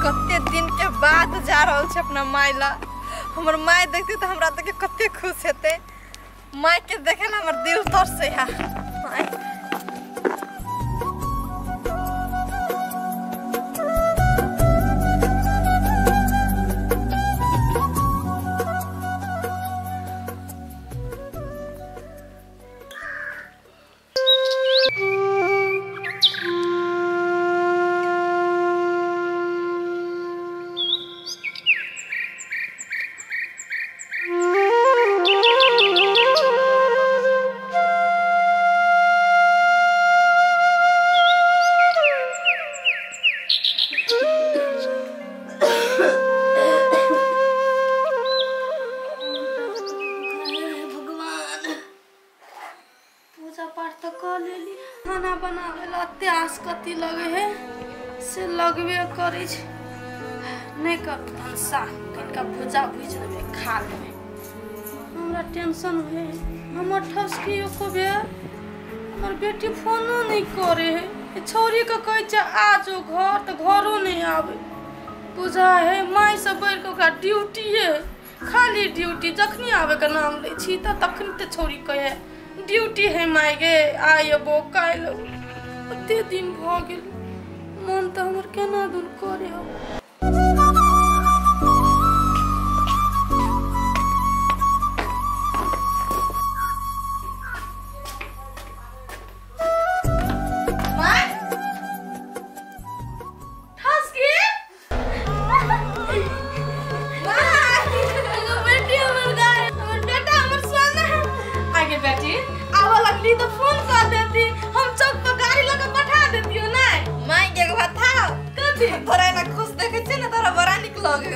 कते दिन के बाद जा रहल छै अपना माय ला। हमर माय देखते तऽ हमरा देख के कते खुश हेतै। माय के देखे ला हमर दिल तरसे है। खाना बनावे ला एते आसकति लगे है से लगबे करै छै। नहीं करू भनसा कनिका भुजा भुजि देबै खा लेबै। हमरा टेंशन है हमर ठसकी एको बेर हमर बेटी फोनो नहीं करे है। छौड़ीके कहै छै आ जो घर तऽ घरो नहीं आबै। बुझा है माय से बढ़ि कऽ ओकरा ड्यूटिए खाली ड्यूटी। जखनी आबैके नाम लै छी तऽ तखनी तऽ छौड़ी कहै ड्यूटी है my गे आइ अबो काल्हि अबो। कते दिन भऽ गेल मन तऽ हमर केना दूर करे हौ। तो फोन कर देती हम चौक पर गाड़ी लगा पठा देती हो ना। My के बताओ कथी तोरा एना खुश देखे छै ने तोरा बड़ा निक लगे।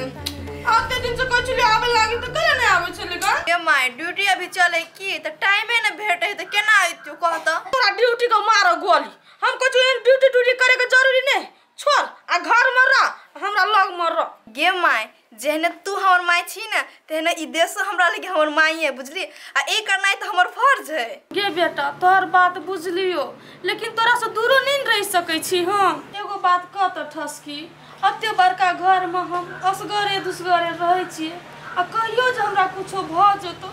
अब ते दिन से कहै छली आबे लागी त कल नै आबे छली ग। ये my duty अभी चले की त टाइमे ने भेटे त केना आइतियो कह त। तोरा ड्यूटी के मारो गोली। हम कहै छी ड्यूटी ड्यूटी करे के जरूरी नै छोड़ आ घर में रह हमरा लग में रह। गे my जेहने तू हमर my छी ने तेहने ई देश हमरा लगे हमर my है बुझली। आ ई करनाइ त हमर फर्ज है। गे बेटा तोहर बात बुझलियो लेकिन तोरा से दूरो नहीं रह सकै छी हम। एगो बात कह त ठसकी एते बड़का घर में हम असगरे दुसगरे रहै छियै आ कहियो जे हमरा कुछो भऽ जेतौ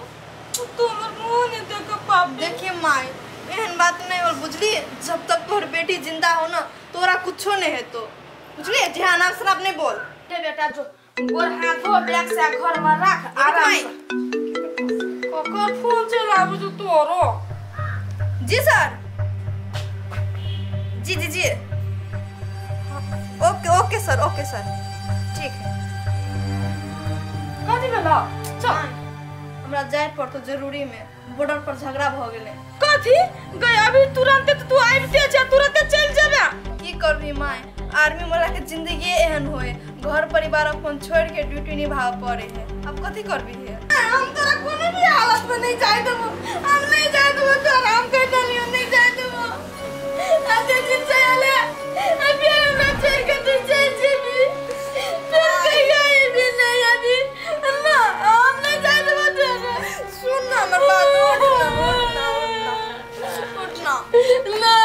तू हमर मुँह नहि देख पाबे। देखिए my एहन बात नहीं होल बुझली। जब तक तोहर बेटी जिंदा हो ना तोरा कुछो नहीं हेतो बुझली। ध्यान आप शराब नहीं बोल। गे बेटा जो गोर हाथ धो बैग से घर में राख आराम से। ककर फोन चलाबू जो तोरो। जी सर जी जी जी okay okay sir okay sir ठीक है। कथी भेलो चल हमरा जाय पड़तो जरूरी में बॉर्डर पर झगड़ा भ गेलै। कथी गई अभी तुरंत तू आबिते छै तुरंत चल जेबे। की करबी my army वाला के जिंदगी एहन होए घर परिवार अपन छोड़ के ड्यूटी निभाव पड़े है। अब कथी करबी है। हम तोरा कोनो भी हालत में नहीं जाय देबो। हम नहीं जाय देबो तोरा हम कह देलियो नहीं जाय देबो। आते दिन से आले अभी हमरा छोड़ के तू चल जेबी फिर कहिया अइबी नहीं अभी ना हम नहीं जाय देबो तोरा। सुन ना हमर बात उठना उठना ना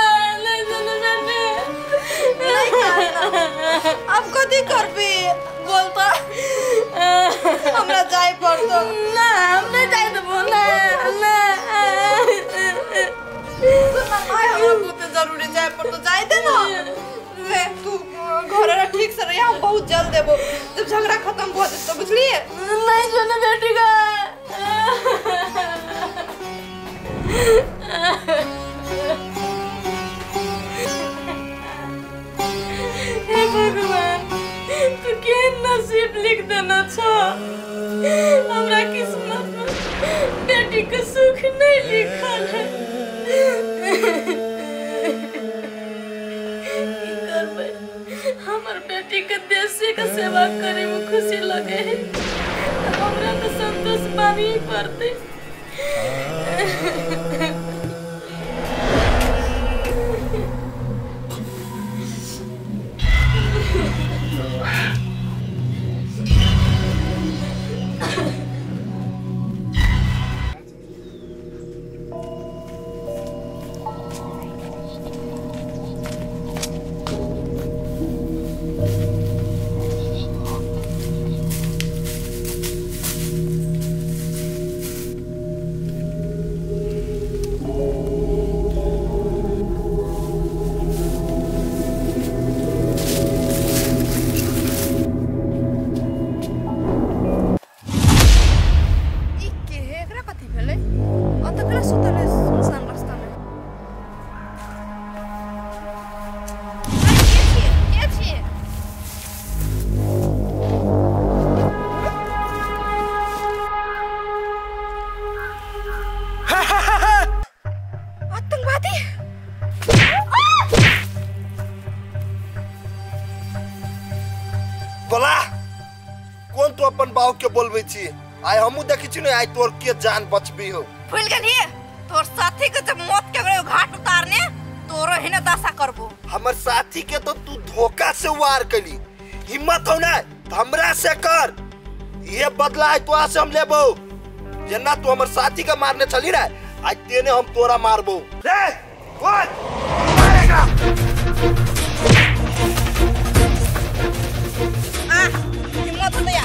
नहीं सुनना नहीं। अब कथी करबी बोलता हमरा जाय पड़तो ना हम नहीं जाय देबो ना ना। हमरा बहुते जरूरी जाय पड़तो जाय दे ना। ले तू घर ठीक से रहिया हम बहुत जल्द देबो जब झगड़ा खत्म भ जेतो बुझलिए। नहीं सुन बेटी का। हे भगवान तू के नसीब लिख देना छो हमरा किस्मत में बेटी के सुख नहीं लिखल है। की करबै हमर बेटी के देश के सेवा करे में खुशी लगे है हमरा तो संतोष मानी पड़ते। के बोलबै छी। आइ हमहूँ देखै छी ने आइ तोर के जान बचबी हो। भूल गेलही तोर साथी के जब मौत के घाट उतारने तोरो हिने दशा करबो। हमर साथी के तो तू धोखा से वार कली, हिम्मत हो ना हमरा से कर, ये बदला है तो से हम लेबो। जेना तू हमर साथी के मारने चली रे आज तेने हम तोरा मारबो। रे ओए मारेगा। आ हिम्मत हो या।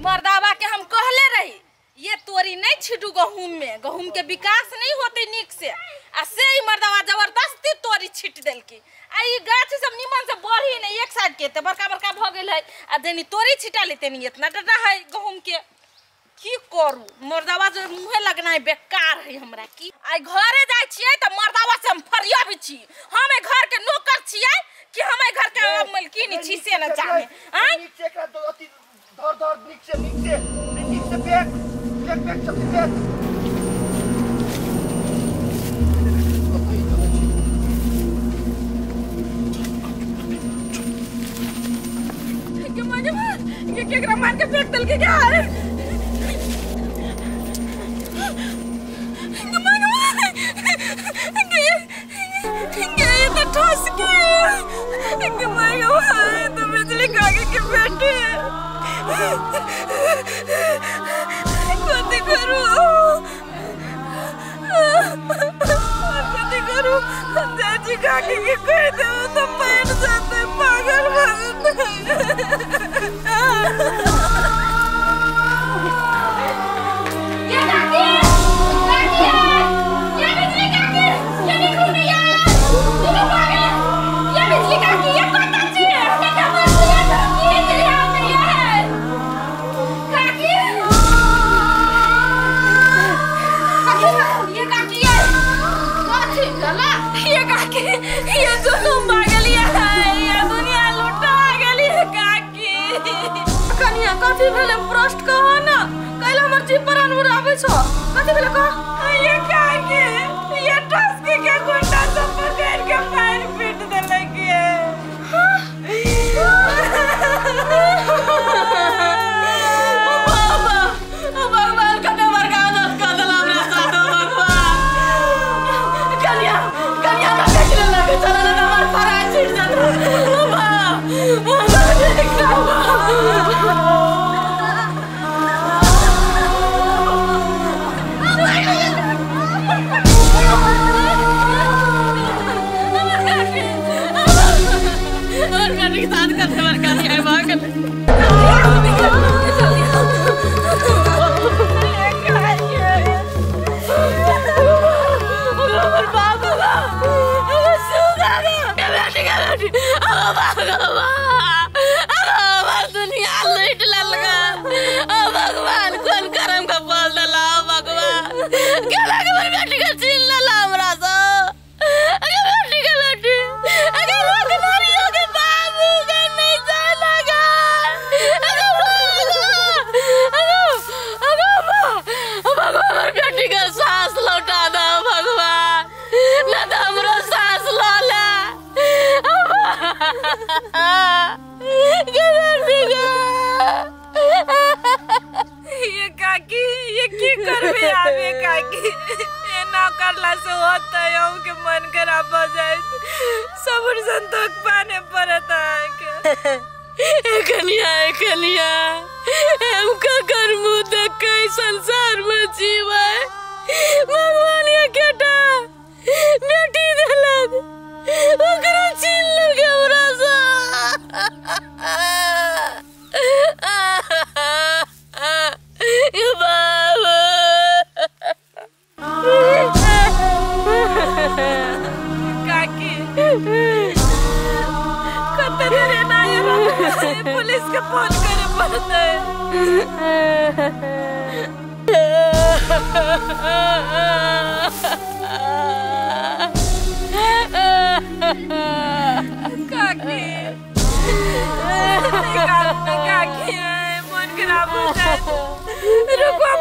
मर्दावा के हम कहले रही ये तोरी नहीं छिटू गहूम में, गहूम के विकास नहीं होते निक से, आ से ही मर्दावा जबरदस्ती तोरी छिट देलकी। आ ई गाछ सब निमन से बढ़ी नहीं, एक साइड के बड़का बड़का भ गेल है, आ देनी तोरी छिटा लेते नहीं इतना डटा है गहूम के। की करू मर्दावा जो मुँहे लगना है बेकार है हमरा। की आई घरे जाय छियै त मर्दावा से हम फरियाबै छी, हम ए घर के नौकर छियै कि हम ए घर के मालकिन छी से न जाने। आय नीचे एकरा अथी धर धर नीचे नीचे नीचे फेंक फेंक फेंक सब फेंक। के मारे के केकरा मार के फेंक देलके क्या है? तो बिजली काके के बेटे कथी करू कथी करू चाची काके के कह देबो तो मर जाते पागल भऽ जेतै। ये काकी काकी ये बिजली काकी ये निकलू नहीं यार तू पागल। ये बिजली काकी ये कत छी के मर गया ये चली आ गई है काकी काकी ये काकी ये काकी गला ये काकी ये जुलुम भागल है ये दुनिया लुटा गेली है काकी। कनिया कथी भेले प्रश्न कह ना कैला हमर जीभ पर अनूर आबै छौ कथी भेले कह। ये काकी ये टसकी के गुंडा सब पकड़ के मार पीट देलक ये। बाबा भगवान कते बड़का आदत कर देला हमरा साथ भगवान। कनिया कनिया ना देख लेलक चल ना हमर फराय छूट जात बाबा। भगवान कोन करम का फल देला भगवान केला के बेटी के छीन लेला हमरा से। अगे बेटी के बेटी अगे लोग नारियों के बाबू के नहीं जाए लगा। अगे अगे अगे भगवान बेटी के सांस लौटा दो भगवान ना तो हमरो सांस ल ले। ये काकी ये की करबे आबे काकी एना करला से होतै अहूँ के मन खराब भ जाए सब्र संतोख पाने पड़त अहाँके। कनिया कनिया हम का कर मुँह देख के संसार में जीवे भगवान एकेटा बेटी देलक ओकरो छीन लेलक हमरा सँ। बाबू काकी कते देर एना पुलिस के फोन करे पड़तै। काकी काकी मन खराब हो जाए। रुको